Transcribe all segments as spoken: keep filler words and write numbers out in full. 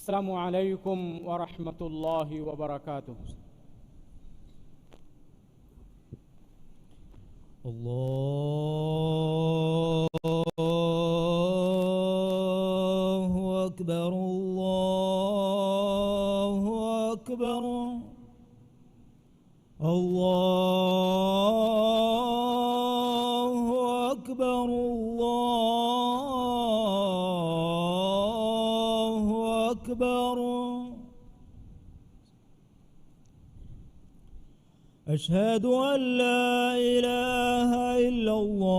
السلام عليكم ورحمة الله وبركاته. الله أكبر، الله أكبر، الله أكبر، الله أكبر. أشهد أن لا إله إلا الله.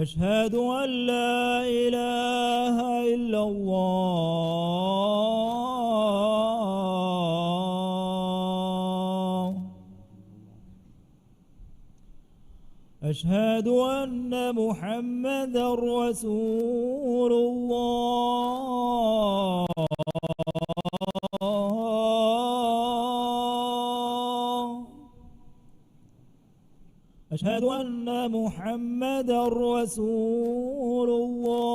أشهد أن لا إله إلا الله. أشهد أن محمدا رسول الله. أشهد أن محمدا رسول الله.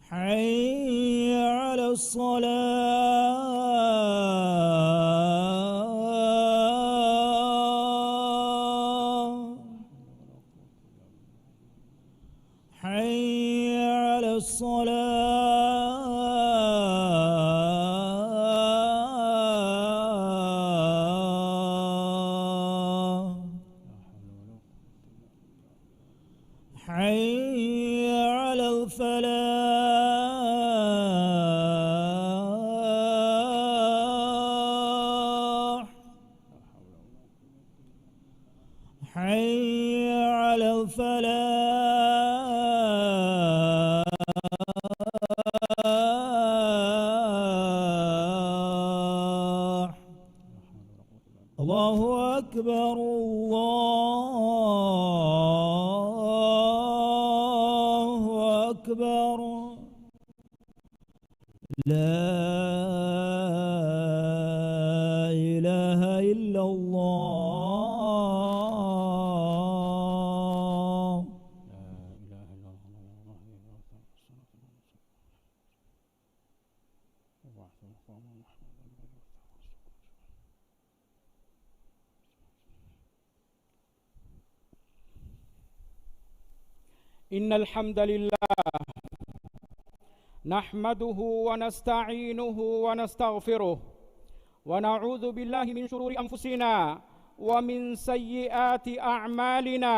حي على الصلاة. حي على الصلاة. حي على الفلاح. حي على الفلاح. الله أكبر، الله أكبر. لا إله إلا الله. إن الحمد لله نحمده ونستعينه ونستغفره، ونعوذ بالله من شرور أنفسنا ومن سيئات أعمالنا.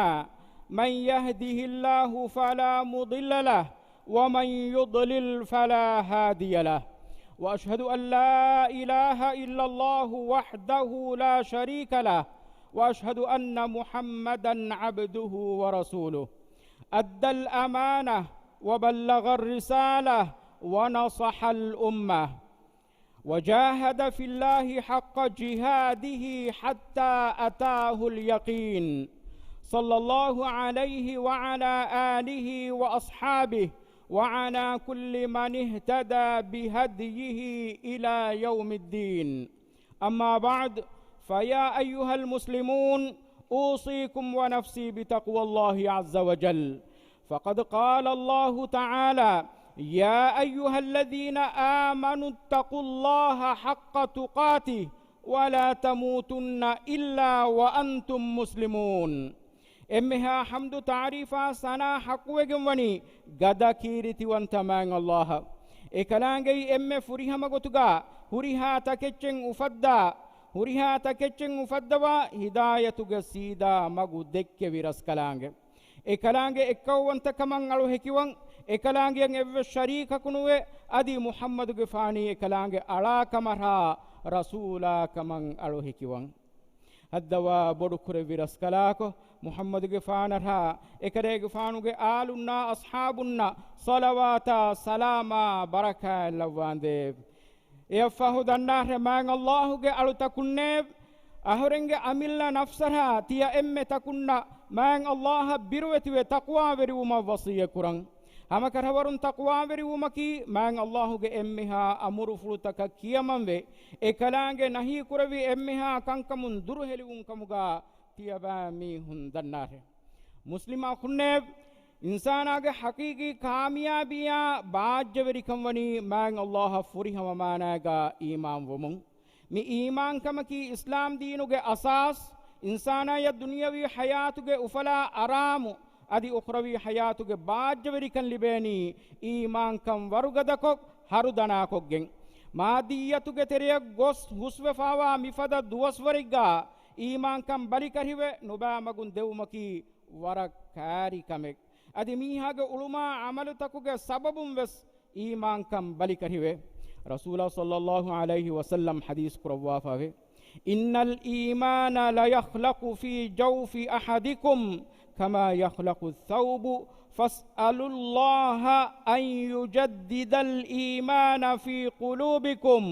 من يهده الله فلا مضل له، ومن يضلل فلا هادي له. وأشهد أن لا إله إلا الله وحده لا شريك له، وأشهد أن محمدا عبده ورسوله. أدى الأمانة وبلغ الرسالة ونصح الأمة، وجاهد في الله حق جهاده حتى أتاه اليقين. صلى الله عليه وعلى آله وأصحابه وعلى كل من اهتدى بهديه إلى يوم الدين. أما بعد، فيا أيها المسلمون، أوصيكم ونفسي بتقوى الله عز وجل. فقد قال الله تعالى: يا أيها الذين آمنوا اتقوا الله حق تقاته ولا تموتن إلا وأنتم مسلمون. އެންމެހާ ޙަމްދު ތަޢުރީފާ ސަނާ ޙައްޤުވެގެންވަނީ ގަދަ ކީރިތިވަންތަ މާތް ﷲ އަށް. އެކަލާނގެއީ އެންމެ ފުރިހަމަ ގޮތުގަ ހުރިހާ ތަކެއްޗެއް އުފައްދާ، ހުރިހާ ތަކެއްޗެއް އުފައްދަވާ ހިދާޔަތުގެ ސީދާ މަގު ދެއްކެވި ރަސްކަލާނގެ. އެކަލާނގެ އެއްކައުވަންތަކަމަށް އަޅު ހެކިވަން، އެކަލާނގެއަށް އެއްވެސް ޝަރީކަކު ނުވެ، އަދި މުޙައްމަދުގެފާނީ އެކަލާނގެ އަޅާކަމަށާ ރަސޫލާކަމަށް އަޅު ހެކިވަން. ހައްދަވާ ބޮޑުކުރެއްވި ރަސްކަލާކޮ، މުޙައްމަދުގެފާނަށާ އެކަލޭގެފާނުގެ އާލުންނާ އަޞްޙާބުންނަށް ޞަލަވާތާ ސަލާމާ ބަރަކާތް ލައްވާނދޭވެ. އެއަށްފަހު ދަންނާށެ މާތް ﷲ ގެ އަޅުތަކުންނޭވެ! އަހުރެންގެ އަމިއްލަ ނަފްސަށާ ތިޔަ އެންމެ ތަކުންނަށް މާތް ﷲ އަށް ބިރުވެތިވެ ތަޤްވާވެރިވުމަށް ވަޞިއްޔަތް ކުރަން. ހަމަކަށަވަރުން ތަޤްވާވެރިވުމަކީ، މާތް ﷲ ގެ އެންމެހާ އަމުރުފުޅުތަކަށް ކިޔަމަންވެ، އެކަލާނގެ ނަހީ ކުރެއްވި އެންމެހާ ކަންކަމުން ދުރުހެލިވުން ކަމުގަ ތިޔަބައިމީހުން ދަންނާށެ. މުސްލިމް އަޚުންނޭވެ! އިންސާނާގެ ޙަޤީޤީ ކާމިޔާބީއާ ބާއްޖަވެރިކަން ވަނީ މާތް ﷲ އަށް ފުރިހަމަ މާނާގަ އީމާންވުމުން. މި އީމާންކަމަކީ އިސްލާމް ދީނުގެ އަސާސް. އިންސާނާޔަށް ދުނިޔަވީ ޙަޔާތުގެ އުފަލާ އަރާމު އަދި އުޚްރަވީ ޙަޔާތުގެ ބާއްޖަވެރިކަން ލިބޭނީ އީމާންކަން ވަރުގަދަކޮށް، ހަރުދަނާކޮށްގެން. މާއްދިއްޔަތުގެ ތެރެޔަށް ގޮސް ހުސްވެފާވާ މިފަދަ ދުވަސްވަރެއްގަ އީމާންކަން ބަލިކަށިވެ، ނުބައި މަގުން ދެވުމަކީ ވަރަށް ކާރި ކަމެއް. އަދި މީހާގެ އުޅުމާ ޢަމަލުތަކުގެ ސަބަބުން ވެސް އީމާންކަން ބަލިކަށިވޭ. ރަސޫލާ ޞައްލައްލާހު ޢަލައިހި ވަސައްލަމް ޙަދީޘް ކުރައްވާފައެވެ. إن الإيمان ليخلق في جوف أحدكم كما يخلق الثوب فاسألوا الله أن يجدد الإيمان في قلوبكم.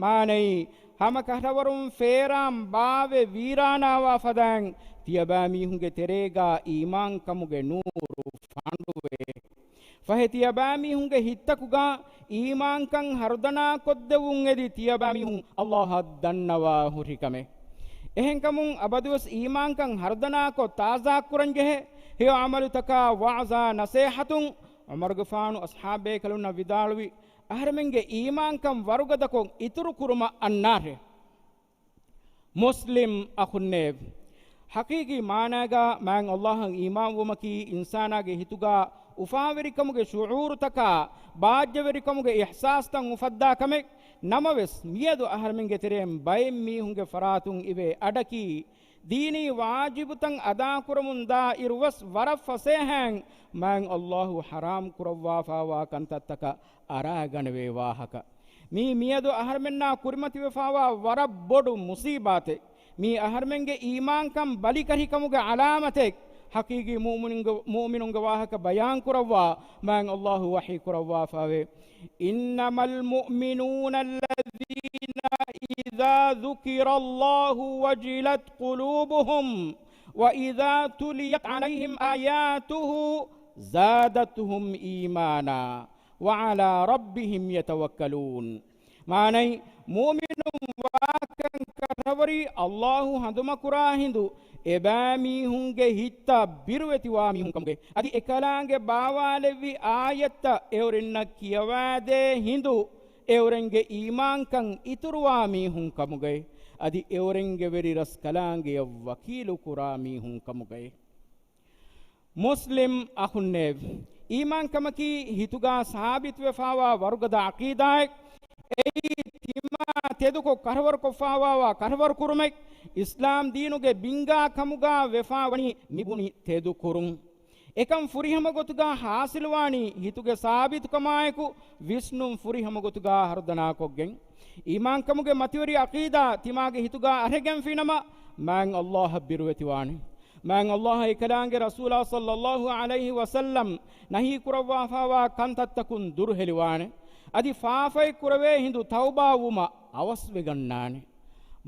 މާނައީ، ހަމަކަށަވަރުން ފޭރާން ބާވެ ވީރާނާވާ ފަދައިން ތިޔަބައިމީހުންގެ ތެރޭގަ އީމާންކަމުގެ ނޫރު ފަނޑުވޭ. ފަހެ ތިޔަބައިމީހުންގެ ހިތްތަކުގަ އީމާންކަން ހަރުދަނާކޮށްދެވުން އެދި ތިޔަބައިމީހުން ﷲ އަށް ދަންނަވާ ހުރިކަމެއް. އެހެންކަމުން އަބަދުވެސް އީމާންކަން ހަރުދަނާކޮށް ތާޒާކުރަންޖެހޭ ހެޔޮ ޢަމަލުތަކާ ވަޢުޒާ ނަސޭހަތުން. ޢުމަރުގެފާނު އަޞްޙާބޭކަލުންނަށް ވިދާޅުވި، އަހަރެމެންގެ އީމާންކަން ވަރުގަދަކޮށް އިތުރު ކުރުމަށް އަންނާށޭ. މުސްލިމް އަޚުންނޭވެ! ޙަޤީޤީ މާނާގަ މާތް ﷲ އަށް އީމާންވުމަކީ އިންސާނާގެ ހިތުގަ އުފާވެރިކަމުގެ ޝުޢޫރުތަކާ ބާއްޖަވެރިކަމުގެ އިޙްސާސްތައް އުފައްދާ ކަމެއް. ނަމަވެސް، މިއަދު އަހަރެމެންގެ ތެރެއިން ބައެއް މީހުންގެ ފަރާތުން އިވޭ އަޑަކީ، ދީނީ ވާޖިބުތައް އަދާކުރަމުންދާ އިރުވެސް ވަރަށް ފަސޭހައިން މާތް ﷲ ޙަރާމް ކުރައްވާފާވާ ކަންތައްތަކަށް އަރާގަނެވޭ ވާހަކަ. މީ މިއަދު އަހަރެމެންނާ ކުރިމަތިވެފާވާ ވަރަށް ބޮޑު މުޞީބާތެއް. މީ އަހަރެމެންގެ އީމާންކަން ބަލިކަށިކަމުގެ ޢަލާމަތެއް. ޙަޤީޤީ މުއުމިނުންގެ، މުއުމިނުންގެ ވާހަކަ ބަޔާންކުރައްވާ މާތް ﷲ ވަޙީކުރައްވާފައެވެ. إنما المؤمنون الذين إذا ذكر الله وجلت قلوبهم وإذا تليت عليهم آياته زادتهم إيمانا وعلى ربهم يتوكلون. މާނައީ، މުއުމިނުން ވާކަން ކަށަވަރީ ﷲ ހަނދުމަކުރާ ހިނދު އެބައިމީހުންގެ ހިތްތައް ބިރުވެތިވާ މީހުން ކަމުގައި، އަދި އެކަލާނގެ ބާވާލެއްވި އާޔަތްތައް އެއުރެންނަށް ކިޔަވާދޭ ހިނދު އެއުރެންގެ އީމާންކަން އިތުރުވާ މީހުން ކަމުގައި، އަދި އެއުރެންގެ ވެރި ރަސްކަލާނގެއަށް ވަކީލުކުރާ މީހުން ކަމުގައި. މުސްލިމް އަޚުންނޭވެ! އީމާންކަމަކީ ހިތުގަ ސާބިތުވެފާވާ ވަރުގަދަ ޢަޤީދާއެއް. އެއީ ތިމާ ތެދުކޮށް ކަށަވަރުކޮށްފާވާ ކަށަވަރުކުރުމެއް. އިސްލާމް ދީނުގެ ބިންގާ ކަމުގަ ވެފާވަނީ މިބުނި ތެދުކުރުން. އެކަން ފުރިހަމަ ގޮތުގަ ޙާޞިލުވާނީ ހިތުގެ ސާބިތުކަމާއެކު ވިސްނުން ފުރިހަމަ ގޮތުގަ ހަރުދަނާކޮށްގެން. އީމާންކަމުގެ މަތިވެރި ޢަޤީދާ ތިމާގެ ހިތުގަ އަރެގެންފިނަމަ، މާތް ﷲ އަށް ބިރުވެތިވާނެ. މާތް ﷲ އަށް އެކަލާނގެ ރަސޫލާ ޞައްލައްލާހު ޢަލައިހި ވަސައްލަމް ނަހީ ކުރައްވާފާވާ ކަންތައްތަކުން ދުރުހެލިވާނެ. އަދި ފާފައެއް ކުރެވޭ ހިނދު ތައުބާވުމަށް އަވަސްވެގަންނާނެ.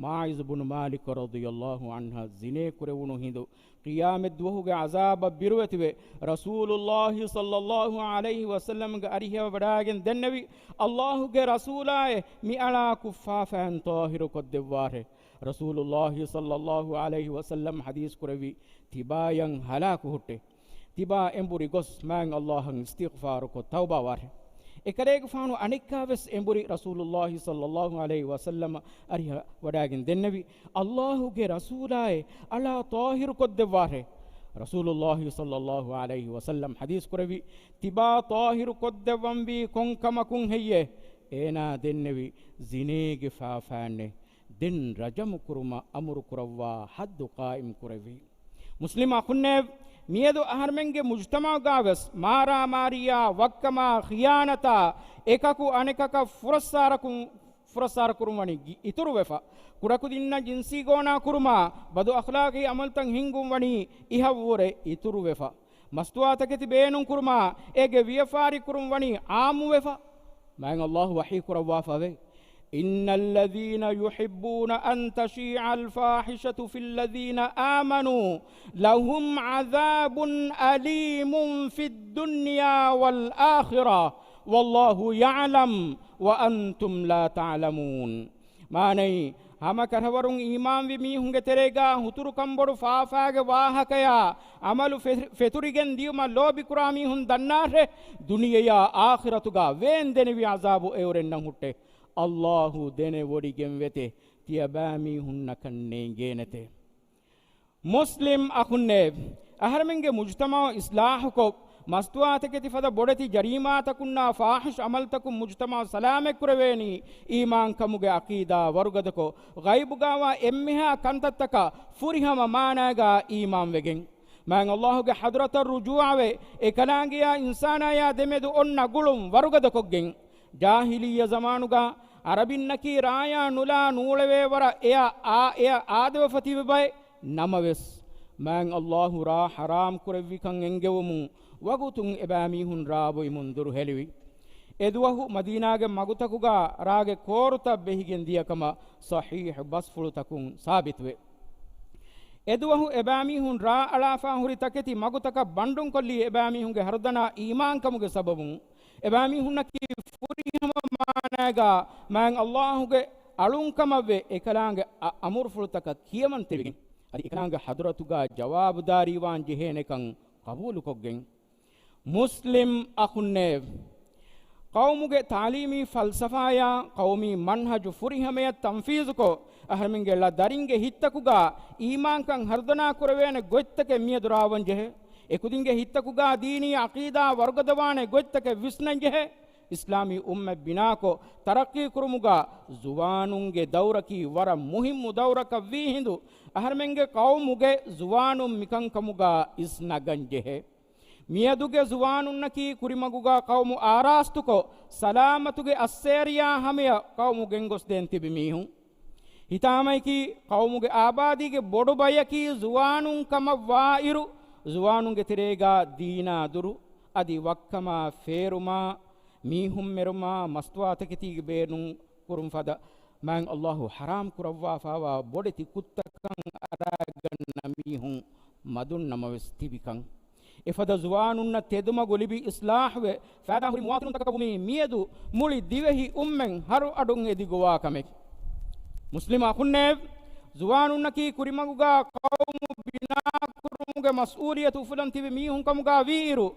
މާޢިޒު ބުނު މާލިކު ރަޟިޔައްލާހު ޢަންހަށް ޒިނޭ ކުރެވުނު ހިނދު ޤިޔާމަތްދުވަހުގެ ޢަޒާބަށް ބިރުވެތިވެ، ރަސޫލުއްލާހި ޞައްލައްލާހު ޢަލައިހި ވަސައްލަމްގެ އަރިހަށް ވަޑާގެން ދެންނެވި، ﷲ ގެ ރަސޫލާއޭ، މިއަޅާ ކުށްފާފައިން ޠާހިރު ކޮށްދެއްވާށޭ. ރަސޫލުއްލާހި ޞައްލައްލާހު ޢަލައިހި ވަސައްލަމް ޙަދީޘް ކުރެއްވި، ތިބާޔަށް ހަލާކު ހުއްޓޭ. ތިބާ އެނބުރި ގޮސް މާތް ﷲ އަށް އިސްތިޣްފާރުކޮށް ތައުބާވާށޭ. އެކަލޭގެފާނު އަނެއްކާވެސް އެނބުރި ރަސޫލުއްލާހި ޞައްލައްލާހު ޢަލައިހި ވަސައްލަމް އަރިހަށް ވަޑާގެން ދެންނެވި، ﷲ ގެ ރަސޫލާއޭ، އަޅާ ޠާހިރު ކޮށްދެއްވާށޭ. ރަސޫލުއްލާހި ޞައްލައްލާހު ޢަލައިހި ވަސައްލަމް ޙަދީޘް ކުރެއްވި، ތިބާ ޠާހިރު ކޮށްދެއްވަންވީ ކޮން ކަމަކުން ހެއްޔޭ؟ އޭނާ ދެންނެވި، ޒިނޭގެ ފާފައިންނޭ. ދެން ރަޖަމު ކުރުމަށް އަމުރު ކުރައްވާ ޙައްދު ޤާއިމް ކުރެއްވި. މުސްލިމް އަޚުންނޭވެ! މިއަދު އަހަރެމެންގެ މުޖުތަމަޢުގަވެސް މާރާމާރީއާ، ވައްކަމާ، ޚިޔާނަތާ، އެކަކު އަނެކަކަށް ފުރައްސާރަކުން، ފުރައްސާރަކުރުން ވަނީ އިތުރުވެފަ. ކުޑަކުދިންނަށް ޖިންސީ ގޯނާކުރުމާ، ބަދު އަޚްލާޤީ ޢަމަލުތައް ހިންގުން ވަނީ އިހަށްވުރެ އިތުރުވެފަ. މަސްތުވާތަކެތި ބޭނުންކުރުމާ، އޭގެ ވިޔަފާރިކުރުން ވަނީ ޢާއްމުވެފަ. މާތް ﷲ ވަޙީކުރައްވާފައެވެ. إن الذين يحبون أن تشيع الفاحشة في الذين آمنوا لهم عذاب أليم في الدنيا والآخرة والله يعلم وأنتم لا تعلمون. މާނައީ، ހަމަ ކަށަވަރުން އީމާންވި މީހުންގެ ތެރޭގާ ހުތުރުކަންބޮޑު ފާފާގެ ވާހަކަޔާ އަމަލު ފެ-، ފެތުރިގެން ދިޔުމަށް ލޯބިކުރާ މީހުން ދަންނާށޭ، ދުނިޔެޔާ އާޚިރަތުގާ ވޭންދެނިވި ޢަޒާބު އެއުރެންނަށް ހުއްޓޭ. އައްލާހު ދެނެވޮޑިގެންވެތެ، ތިޔަބައިމީހުންނަކަށް ނޭނގޭނެތެ. މުސްލިމް އަޚުންނޭ، އަހަރެމެންގެ މުޖުތަމަޢު އިޞްލާޙުކޮށް، މަސްތުވާތަކެތި ފަދަ ބޮޑެތި ޖަރީމާތަކުންނާ ފާޙިޝް ޢަމަލުތަކުން މުޖުތަމަޢު ސަލާމަތްކުރެވޭނީ، އީމާންކަމުގެ ޢަޤީދާ ވަރުގަދަކޮށް، ޣައިބުގާވާ އެންމެހާ ކަންތައްތަކަށް ފުރިހަމަ މާނާގާ އީމާންވެގެން. މާތް އައްލާހުގެ ޙަޟްރަތަށް ރުޖޫޢަވެ، އެކަލާނގެޔާ އިންސާނާޔާ ދެމެދު އޮންނަ ގުޅުން ވަރުގަދަކޮށްގެން. ޖާހިލިއްޔަ ޒަމާނުގަ ޢަރަބިންނަކީ ރާޔާ ނުލާ ނޫޅެވޭ ވަރަށް އެޔަށް އާ އެޔަށް އާދެވެފަ ތިބި ބައެއް. ނަމަވެސް، މާތް އައްލާހު ރާ ޙަރާމް ކުރެއްވިކަން އެންގެވުމުން ވަގުތުން އެބައިމީހުން ރާ ބުއިމުން ދުރުހެލިވި. އެދުވަހު މަދީނާގެ މަގުތަކުގަ ރާގެ ކޯރުތައް ބެހިގެން ދިޔަކަމަށް ޞަޙީޙު ބަސްފުޅުތަކުން ސާބިތުވޭ. އެދުވަހު އެބައިމީހުން ރާ އަޅާފާ ހުރި ތަކެތި މަގުތަކަށް ބަންޑުންކޮށްލީ އެބައިމީހުންގެ ހަރުދަނާ އީމާންކަމުގެ ސަބަބުން. އެބައިމީހުންނަކީ ފުރިހަމަ މާނައިގާ މާތް އައްލާހުގެ އަޅުންކަމަށްވެ އެކަލާނގެ އަ-، އަމުރުފުޅުތަކަށް ކިޔަމަންތެރިވެގެން، އަދި އެކަލާނގެ ޙަޟްރަތުގާ ޖަވާބުދާރީވާން ޖެހޭނެކަން ޤަބޫލުކޮށްގެން. މުސްލިމް އަޚުންނޭ! ޤައުމުގެ ތާލީމީ ފަލްސަފާޔާ ޤައުމީ މަންހަޖު ފުރިހަމަޔަށް ތަންފީޒުކޮށް، އަހަރެމެންގެ ޅަ ދަރިންގެ ހިތްތަކުގާ އީމާންކަން ހަރުދަނާ ކުރެވޭނެ ގޮތްތަކެއް މިއަދު ރާވަން ޖެހޭ. އެކުދިންގެ ހިތްތަކުގާ ދީނީ ޢަޤީދާ ވަރުގަދަވާނެ ގޮތްތަކެއް ވިސްނަން ޖެހޭ. އިސްލާމީ އުއްމަތް ބިނާކޮށް، ތަރައްޤީކުރުމުގާ ޒުވާނުންގެ ދައުރަކީ ވަރަށް މުހިއްމު ދައުރަކަށް ވީ ހިނދު، އަހަރެމެންގެ ޤައުމުގެ ޒުވާނުން މިކަންކަމުގާ އިސް ނަގަން ޖެހޭ. މިއަދުގެ ޒުވާނުންނަކީ ކުރިމަގުގާ ޤައުމު އާރާސްތުކޮށް، ސަލާމަތުގެ އައްސޭރިޔާ ހަމަޔަށް ޤައުމު ގެންގޮސްދޭން ތިބި މީހުން. ހިތާމައަކީ، ޤައުމުގެ އާބާދީގެ ބޮޑު ބަޔަކީ ޒުވާނުން ކަމަށް ވާއިރު، ޒުވާނުންގެ ތެރޭގާ ދީނާ ދުރު، އަދި ވައްކަމާ ފޭރުމާ، މީހުން މެރުމާ، މަސްތުވާތަކެތީގެ ބޭނުން ކުރުން ފަދަ މާތް އައްލާހު ޙަރާމް ކުރައްވާފާވާ ބޮޑެތި ކުށްތަކަށް އަރާގަންނަ މީހުން މަދުން ނަމަވެސް ތިބިކަން. އެފަދަ ޒުވާނުންނަށް ތެދުމަގު ލިބި އިޞްލާޙުވެ، ފައިދާހުރި މުވާތިނުންތަކަކަށް ވުމީ މިއަދު މުޅި ދިވެހި އުއްމަތް ހަރު އަޑުން އެދިގޮވާ ކަމެއް. މުސްލިމް އަޚުންނޭވެ! ޒުވާނުންނަކީ ކުރިމަގުގާ ޤައުމު ބިނާކުރުމުގެ މަސްއޫލިއްޔަތު އުފުލަން ތިބި މީހުން ކަމުގާ ވީއިރު،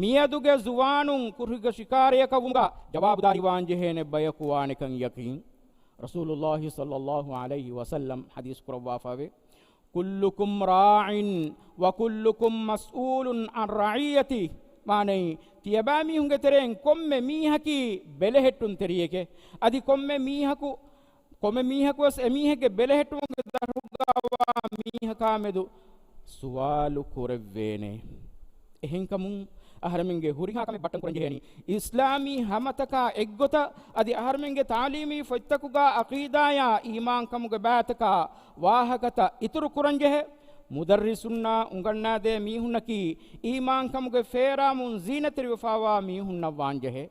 މިއަދުގެ ޒުވާނުން ކުރިގަ ޝިކާރަޔަކަށް ވުމުގާ ޖަވާބުދާރީވާން ޖެހޭނެ ބަޔަކު ވާނެކަން ޔަޤީން. ރަސޫލުﷲ ޞައްލަﷲ ޢަލައިހި ވަސައްލަމް ޙަދީޘް ކުރައްވާފައެވެ. كلكم راع وكلكم مسؤول عن رعيته. މާނައީ، ތިޔަބައިމީހުންގެ ތެރެއިން ކޮންމެ މީހަކީ ބެލެހެއްޓުންތެރިއެކޭ. އަދި ކޮންމެ މީހަކު، ކޮންމެ މީހަކުވެސް އެމީހެއްގެ ބެލެހެއްޓުމުގެ ދަށުގަވާ މީހަކާމެދު ސުވާލު ކުރެއްވޭނެ. އެހެންކަމުން، އަހަރެމެންގެ ހުރިހާ ކަމެއް ބައްޓަން ކުރަންޖެހޭނީ، އިސްލާމީ ހަމަތަކާ އެއްގޮތަށް، އަދި އަހަރެމެންގެ ތާލީމީ ފޮތްތަކުގާ ޢަޤީދާޔާ އީމާންކަމުގެ ބައިތަކާ ވާހަކަތައް އިތުރު ކުރަންޖެހޭ. މުދައްރިސުންނާ އުނގަންނާދޭ މީހުންނަކީ އީމާންކަމުގެ ފޭރާމުން ޒީނަތްތެރިވެފާވާ މީހުންނަށް ވާންޖެހޭ.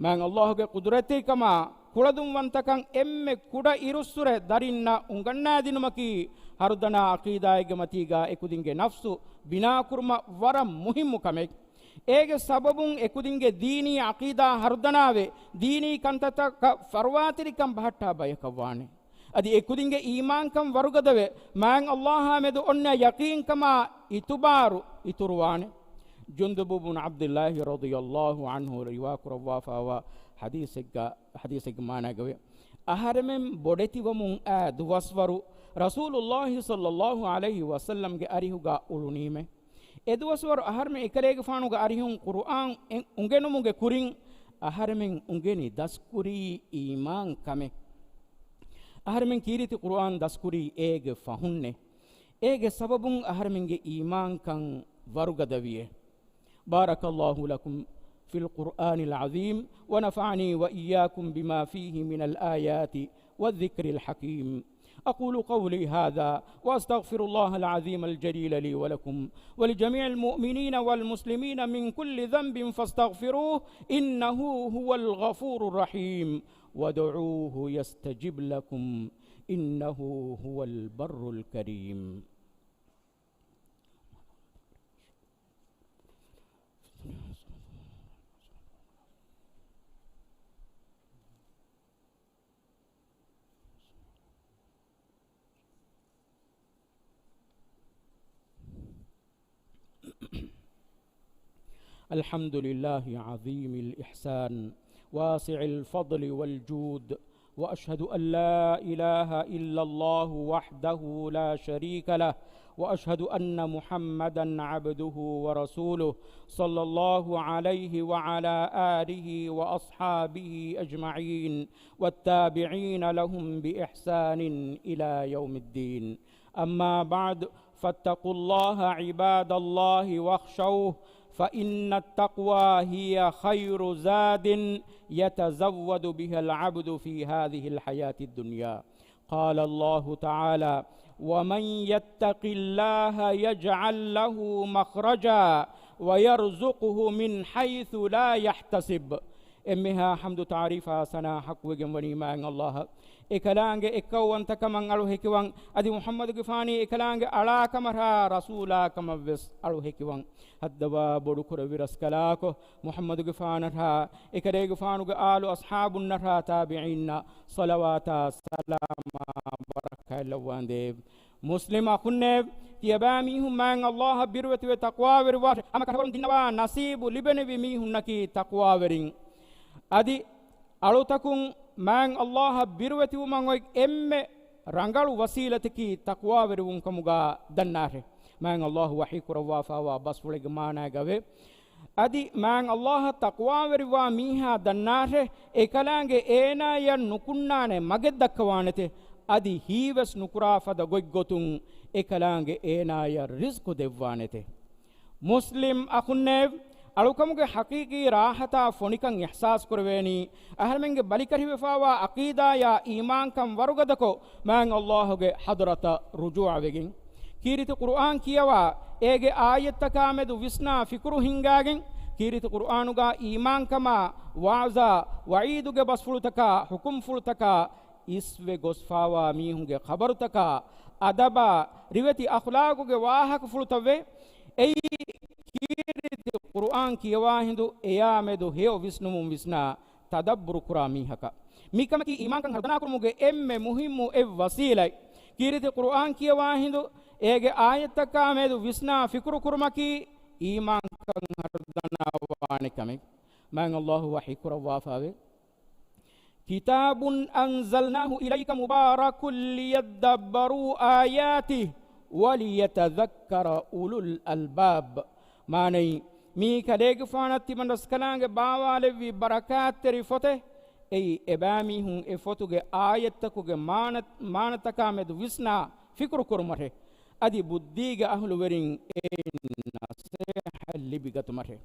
މާތް އައްލާހުގެ ޤުދުރަތީކަމާ ކުޅަދުންވަންތަކަން އެންމެ ކުޑަ އިރުއްސުރެ ދަރިންނަށް އުނގަންނާދިނުމަކީ ހަރުދަނާ ޢަޤީދާއެއްގެ މަތީގާ އެކުދިންގެ ނަފްސު ބިނާކުރުމަށް ވަރަށް މުހިއްމު ކަމެއް. އޭގެ ސަބަބުން އެކުދިންގެ ދީނީ ޢަޤީދާ ހަރުދަނާވެ، ދީނީ ކަންތައްތަކަށް ފަރުވާތެރިކަން ބަހައްޓާ ބަޔަކަށްވާނެ. އަދި އެކުދިންގެ އީމާންކަން ވަރުގަދަވެ، މާތް އައްލާހާމެދު އޮންނަ ޔަޤީންކަމާ އިތުބާރު އިތުރުވާނެ. ޖުންދުބު ބުނު ޢަބްދިއްލާހި ރަޟިޔައްލާހު ޢަންހު ރިވާކުރައްވާފާވާ ޙަދީޘެއްގަ-، ޙަދީޘެއްގެ މާނައިގަވޭ، އަހަރެމެން ބޮޑެތިވަމުން އައި ދުވަސްވަރު ރަސޫލުﷲ ޞައްލަﷲ ޢަލައިހި ވަސައްލަމްގެ އަރިހުގަ އުޅުނީމެ. އެދުވަސްވަރު އަހަރެމެން އެކަލޭގެފާނުގެ އަރިހުން ޤުރުއާން އެ-، އުނގެނުމުގެ ކުރިން އަހަރެމެން އުނގެނި ދަސްކުރީ އީމާން ކަމެއް. އަހަރެމެން ކީރިތި ޤުރުއާން ދަސްކުރީ އޭގެ ފަހުންނޭ. އޭގެ ސަބަބުން އަހަރެމެންގެ އީމާންކަން ވަރުގަދަވިއޭ. بارك الله لكم في القرآن العظيم ونفعني وإياكم بما فيه من الآيات والذكر الحكيم. أقول قولي هذا وأستغفر الله العظيم الجليل لي ولكم ولجميع المؤمنين والمسلمين من كل ذنب فاستغفروه إنه هو الغفور الرحيم وادعوه يستجب لكم إنه هو البر الكريم. الحمد لله عظيم الإحسان واسع الفضل والجود، وأشهد أن لا إله إلا الله وحده لا شريك له، وأشهد أن محمدا عبده ورسوله، صلى الله عليه وعلى آله وأصحابه أجمعين، والتابعين لهم بإحسان إلى يوم الدين. أما بعد، فاتقوا الله عباد الله واخشوه، فإن التقوى هي خير زاد يتزود بها العبد في هذه الحياة الدنيا. قال الله تعالى: ومن يتق الله يجعل له مخرجا ويرزقه من حيث لا يحتسب. އެންމެހާ ޙަމްދު ތާރީފާ ސަނާ ޙައްޤުވެގެން ވަނީ މާތް ﷲ އަށް. އެކަލާނގެ އެއްކައުވަންތަކަމަށް އަޅު ހެކިވަން، އަދި މުޙައްމަދުގެފާނީ އެކަލާނގެ އަޅާކަމަށާ ރަސޫލާކަމަށްވެސް އަޅު ހެކިވަން. ހައްދަވާ ބޮޑުކުރެއްވި ރަސްކަލާކޮ، މުޙައްމަދުގެފާނަށާ އެކަލޭގެފާނުގެ އާލު އަޞްޙާބުންނަށާ ތާބިޢީންނަށް ޞަލަވާތާ ސަލާމާ ބަރަކާތް ލައްވާނދޭވެ. މުސްލިމް އަޚުންނޭވެ! ތިޔަބައިމީހުން މާތް ﷲ އަށް ބިރުވެތިވެ ތަޤްވާވެރިވާށޭ. ހަމަ ކަށަވަރުން ދިންނަވާ ނަސީބު ލިބެނިވި މީހުންނަކީ ތަޤްވާވެރިން. އަދި އަޅުތަކުން މާތް ﷲ އަށް ބިރުވެތިވުމަށް އޮތް އެންމެ ރަނގަޅު ވަސީލަތަކީ ތަޤްވާވެރިވުން ކަމުގަ ދަންނާށޭ. މާތް ﷲ ވަޙީ ކުރައްވާފާވާ ބަސްފުޅެއްގެ މާނައިގައެވެ. އަދި މާތް ﷲ އަށް ތަޤްވާވެރިވާ މީހާ ދަންނާށޭ، އެކަލާނގެ އޭނާޔަށް ނުކުންނާނެ މަގެއް ދައްކަވާނެތެ، އަދި ހީވެސް ނުކުރާ ފަދަ ގޮތްގޮތުން އެކަލާނގެ އޭނާޔަށް ރިޒްޤު ދެއްވާނެތެ. މުސްލިމް އަޚުންނޭވެ! އަޅުކަމުގެ ޙަޤީޤީ ރާޙަތާ ފޮނިކަން އިޙްސާސް ކުރެވޭނީ، އަހަރެމެންގެ ބަލިކަށިވެފާވާ ޢަޤީދާޔާ އީމާންކަން ވަރުގަދަކޮށް، މާތް ﷲ ގެ ޙަޟްރަތަށް ރުޖޫޢަވެގެން. ކީރިތި ޤުރުއާން ކިޔަވާ، އޭގެ އާޔަތްތަކާމެދު ވިސްނާ ފިކުރު ހިންގާގެން، ކީރިތި ޤުރުއާނުގަ އީމާންކަމާ، ވަޢުޒާ، ވަޢީދުގެ ބަސްފުޅުތަކާ، ޙުކުމްފުޅުތަކާ، އިސްވެ ގޮސްފާވާ މީހުންގެ ޚަބަރުތަކާ، އަދަބާ، ރިވެތި އަޚްލާޤުގެ ވާހަކަފުޅުތައްވެ، އެއީ ކީރިތި ޤުރުއާން ކިޔަވާ ހިނދު އެޔާމެދު ހެޔޮ ވިސްނުމުން ވިސްނާ، ތަދައްބުރު ކުރާ މީހަކަށް. މިކަމަކީ އީމާންކަން ހަރުދަނާކުރުމުގެ އެންމެ މުހިއްމު އެއް ވަސީލަތް. ކީރިތި ޤުރުއާން ކިޔަވާ ހިނދު އޭގެ އާޔަތްތަކާ މެދު ވިސްނާ ފިކުރު ކުރުމަކީ އީމާންކަން ހަރުދަނާވާނެ ކަމެއް. މާތް ﷲ ވަޙީ ކުރައްވާފާވޭ. كتاب أنزلناه إليك مبارك ليدبروا آياته وليتذكر أولو الألباب. މާނައީ، މީ ކަލޭގެފާނަށް ތިމަން ރަސްކަލާނގެ ބާވާލެއްވި ބަރަކާތްތެރި ފޮތެއް. އެއީ، އެބައިމީހުން އެ ފޮތުގެ އާޔަތްތަކުގެ މާނަ، މާނަތަކާ މެދު ވިސްނާ ފިކުރު ކުރުމަށެ. އަދި ބުއްދީގެ އަހުލުވެރިން އެއިން ނަސޭހަތް ލިބިގަތުމަށެ.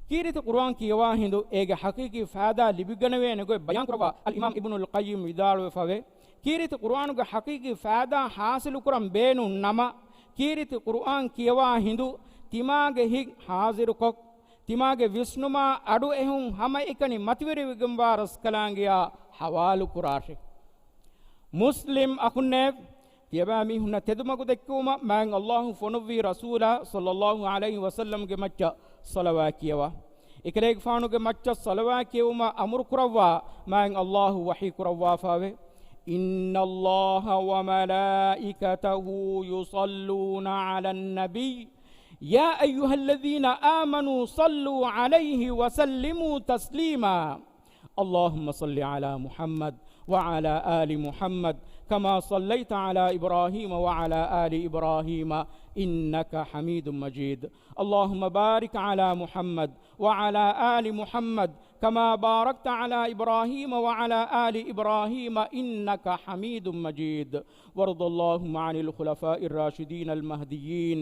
ކީރިތި ޤުރުއާން ކިޔަވާ ހިނދު އޭގެ ޙަޤީޤީ ފައިދާ ލިބިގަނެވޭނެ ގޮތް ބަޔާން ކުރައްވާ އަލްއިމާމް އިބްނުލް ޤައްޔިމް ވިދާޅުވެފަވޭ، ކީރިތި ޤުރުއާނުގެ ޙަޤީޤީ ފައިދާ ޙާޞިލު ކުރަން ބޭނުން ނަމަ، ކީރިތި ޤުރުއާން ކިޔަވާ ހިނދު ތިމާގެ ހިތް ޙާޟިރުކޮށް، ތިމާގެ ވިސްނުމާ އަޑުއެހުން ހަމައެކަނި މަތިވެރިވެގެންވާ ރަސްކަލާނގެއާ ޙަވާލު ކުރާށެ. މުސްލިމް އަޚުންނޭވެ! ތިޔަބައިމީހުންނަށް ތެދުމަގު ދެއްކެވުމަށް މާތް ﷲ ފޮނުއްވީ ރަސޫލާ ޞައްލައްލާހު ޢަލައިހި ވަސައްލަމްގެ މައްޗަށް ޞަލަވާތް ކިޔަވާ. އެކަލޭގެފާނުގެ މައްޗަށް ޞަލަވާތް ކިޔެވުމަށް އަމުރު ކުރައްވާ މާތް ﷲ ވަޙީ ކުރައްވާފާވޭ. إن الله وملائكته يصلون على النبي يا أيها الذين آمنوا صلوا عليه وسلموا تسليما. اللهم صل على محمد وعلى آل محمد كما صليت على إبراهيم وعلى آل إبراهيم إنك حميد مجيد. اللهم بارك على محمد وعلى آل محمد كما باركت على إبراهيم وعلى آل إبراهيم إنك حميد مجيد. وارض اللهم عن الخلفاء الراشدين المهديين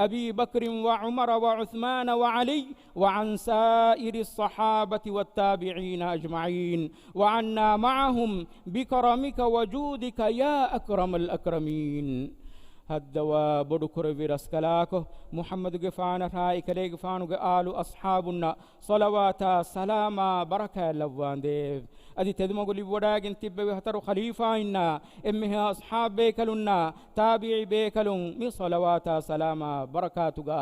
أبي بكر وعمر وعثمان وعلي وعن سائر الصحابة والتابعين أجمعين وعنا معهم بكرمك وجودك يا أكرم الأكرمين. ހައްދަވާ ބޮޑު ކުރެއްވި ރަސްކަލާކޮ، މުޙައްމަދުގެފާނަށާއި ކަލޭގެފާނުގެ އާލު އަޞްޙާބުންނަށް ޞަލަވާތާ ސަލާމާ ބަރަކާތް ލައްވާނދޭވެ. އަދި ތެދުމަގު ލިބިވަޑައިގެން ތިއްބެވި ހަތަރު ޚަލީފާއިންނާ އެންމެހާ އަޞްޙާބޭކަލުންނާ ތާބިޢީ ބޭކަލުން މި ޞަލަވާތާ ސަލާމާ ބަރަކާތުގަ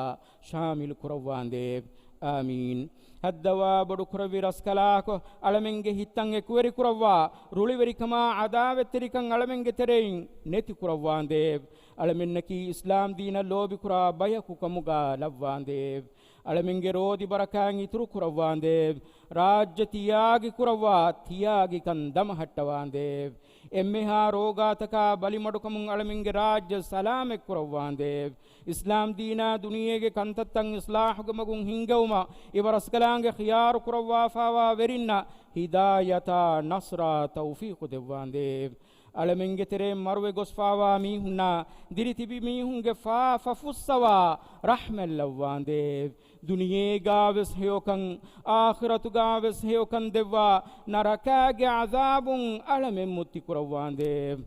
ޝާމިލު ކުރައްވާނދޭވެ. އާމީން. ހައްދަވާ ބޮޑު ކުރެއްވި ރަސްކަލާކޮ، އަޅަމެންގެ ހިތްތައް އެކުވެރި ކުރައްވާ، ރުޅިވެރިކަމާ ޢަދާވަތްތެރިކަން އަޅަމެންގެ ތެރެއިން ނެތި ކުރައްވާނދޭވެ. އަޅަމެންނަކީ އިސްލާމް ދީނަށް ލޯބިކުރާ ބަޔަކު ކަމުގަ ލައްވާނދޭވެ. އަޅަމެންގެ ރޯދި ބަރަކާތް އިތުރު ކުރައްވާނދޭވެ. ރާއްޖެ ތިޔާގި ކުރައްވާ ތިޔާގިކަން ދަމަހައްޓަވާނދޭވެ. އެންމެހާ ރޯގާތަކާ ބަލިމަޑުކަމުން އަޅަމެންގެ ރާއްޖެ ސަލާމަތް ކުރައްވާނދޭވެ. އިސްލާމް ދީނާ ދުނިޔޭގެ ކަންތައްތައް އިސްލާޙުގެ މަގުން ހިންގެވުމަށް އިބަރަސްކަލާނގެ ޚިޔާރު ކުރައްވާފާވާ ވެރިންނަށް ހިދާޔަތާ ނަޞްރާ ތައުފީޤު ދެއްވާނދޭވެ. އަޅަމެންގެ ތެރެއިން މަރުވެ ގޮސްފާވާ މީހުންނާ ދިރިތިބި މީހުންގެ ފާފަ ފުއްސަވާ ރަޙްމަތް ލައްވާނދޭވެ. ދުނިޔޭގާވެސް ހެޔޮކަން، އާޚިރަތުގާވެސް ހެޔޮކަން ދެއްވާ ނަރަކާގެ ޢަޛާބުން އަޅަމެން މުއްތި ކުރައްވާނދޭވެ.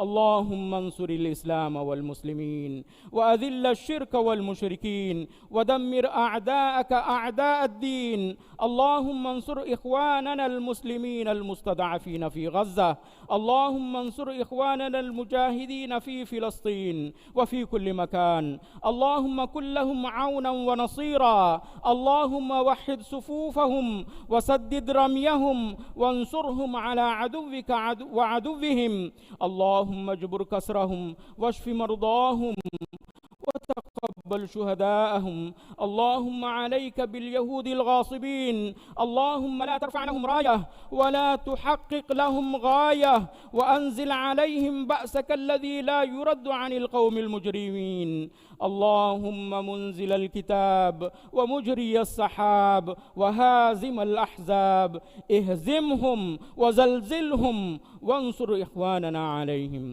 اللهم انصر الإسلام والمسلمين وأذل الشرك والمشركين ودمر أعداءك أعداء الدين. اللهم انصر إخواننا المسلمين المستضعفين في غزة. اللهم انصر إخواننا المجاهدين في فلسطين وفي كل مكان. اللهم كن لهم عونا ونصيرا. اللهم وحد صفوفهم وسدد رميهم وانصرهم على عدوك عدو-، وعدوهم. اللهم اجبر كسرهم واشف مرضاهم وتقبل شهداءهم. اللهم عليك باليهود الغاصبين. اللهم لا ترفع لهم راية ولا تحقق لهم غاية، وأنزل عليهم بأسك الذي لا يرد عن القوم المجرمين. اللهم منزل الكتاب ومجري السحاب وهازم الأحزاب، اهزمهم وزلزلهم وانصر إخواننا عليهم.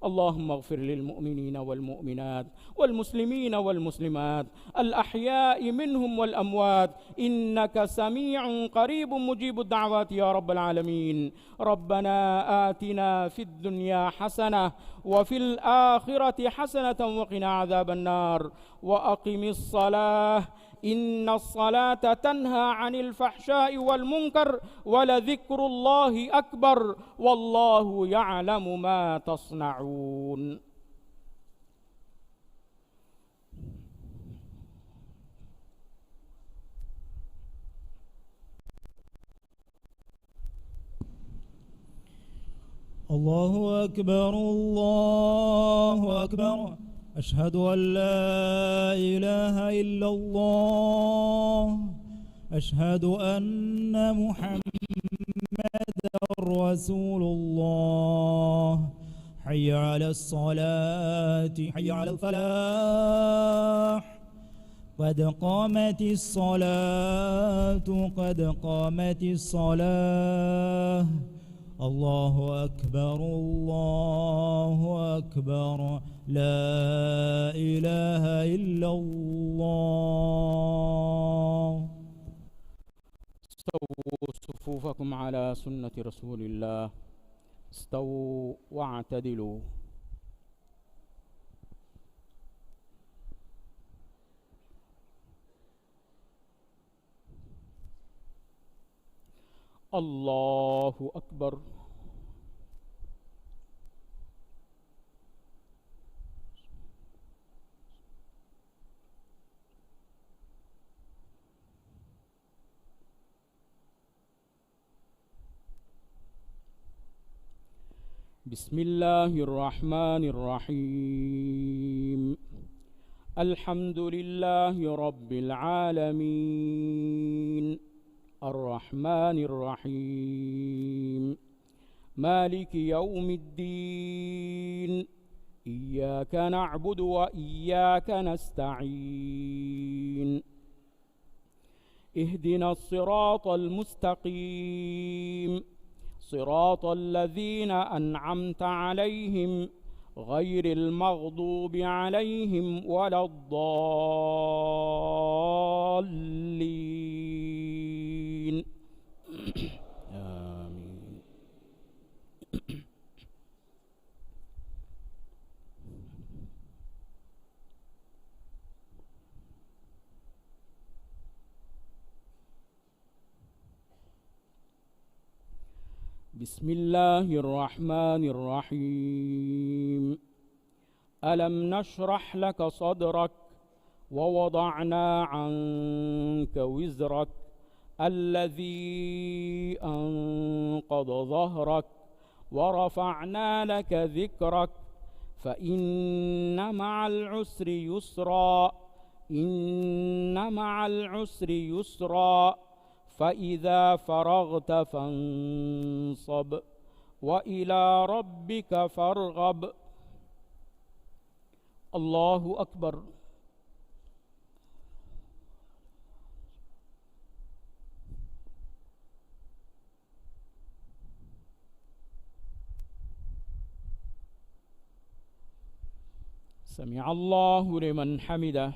اللهم اغفر للمؤمنين والمؤمنات والمسلمين والمسلمات الأحياء منهم والأموات، إنك سميع قريب مجيب الدعوات يا رب العالمين. ربنا آتنا في الدنيا حسنة وفي الآخرة حسنة وقنا عذاب النار. وأقم الصلاة إن الصلاة تنهى عن الفحشاء والمنكر ولذكر الله أكبر والله يعلم ما تصنعون. الله أكبر، الله أكبر. أشهد أن لا إله إلا الله. أشهد أن محمدا رسول الله. حي على الصلاة، حي على الفلاح. قد قامت الصلاة، قد قامت الصلاة. الله أكبر، الله أكبر. لا إله إلا الله. سووا صفوفكم على سنة رسول الله. استووا واعتدلوا. الله أكبر. بسم الله الرحمن الرحيم. الحمد لله رب العالمين. الرحمن الرحيم. مالك يوم الدين. إياك نعبد وإياك نستعين. اهدنا الصراط المستقيم، صراط الذين أنعمت عليهم، غير المغضوب عليهم ولا الضالين. آمين. بسم الله الرحمن الرحيم. ألم نشرح لك صدرك ووضعنا عنك وزرك الذي أنقض ظهرك ورفعنا لك ذكرك فإن مع العسر يسرا، إن مع العسر يسرا، فإذا فرغت فانصب، وإلى ربك فارغب. الله أكبر. سمع الله لمن حمده.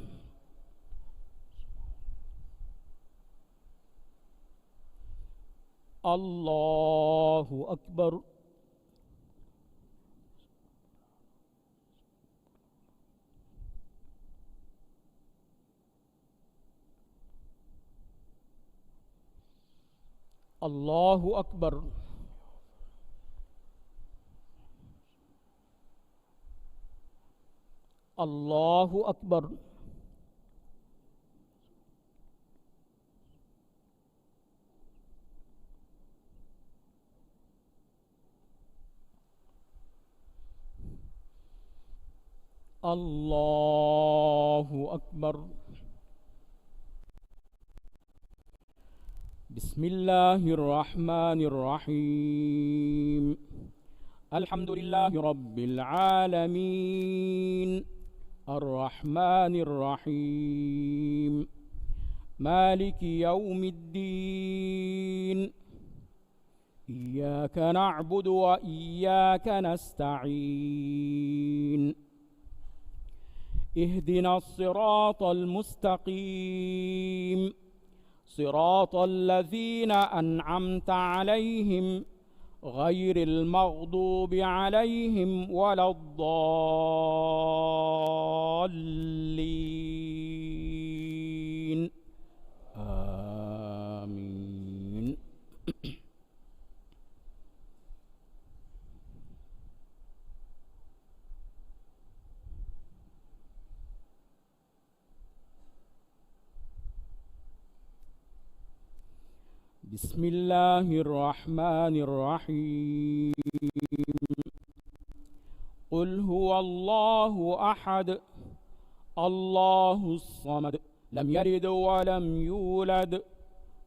الله أكبر. الله أكبر. الله أكبر. الله أكبر. بسم الله الرحمن الرحيم. الحمد لله رب العالمين. الرحمن الرحيم. مالك يوم الدين. إياك نعبد وإياك نستعين. اهدنا الصراط المستقيم. صراط الذين أنعمت عليهم غير المغضوب عليهم ولا الضالين. آمين. بسم الله الرحمن الرحيم. قل هو الله أحد، الله الصمد، لم يلد ولم يولد،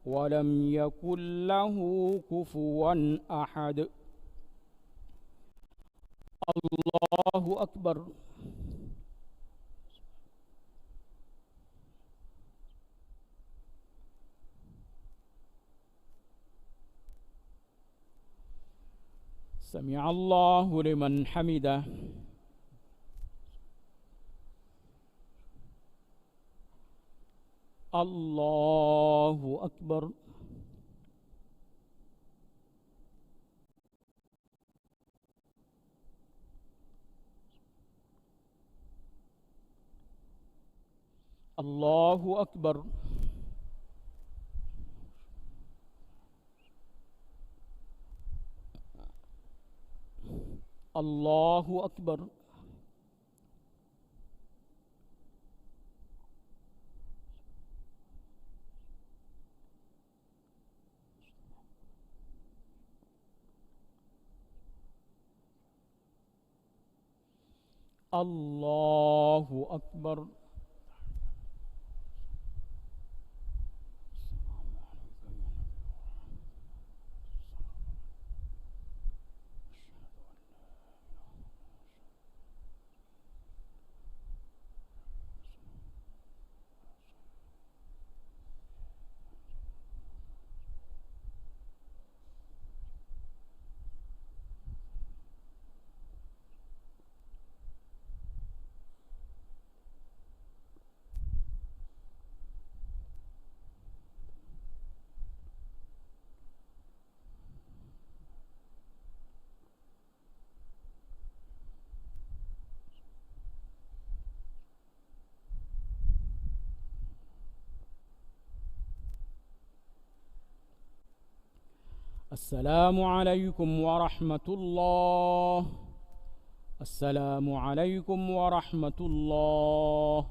ولم يكن له كفوا أحد. الله أكبر. سمع الله لمن حمده. الله أكبر. الله أكبر. الله أكبر. الله أكبر. السلام عليكم ورحمة الله. السلام عليكم ورحمة الله.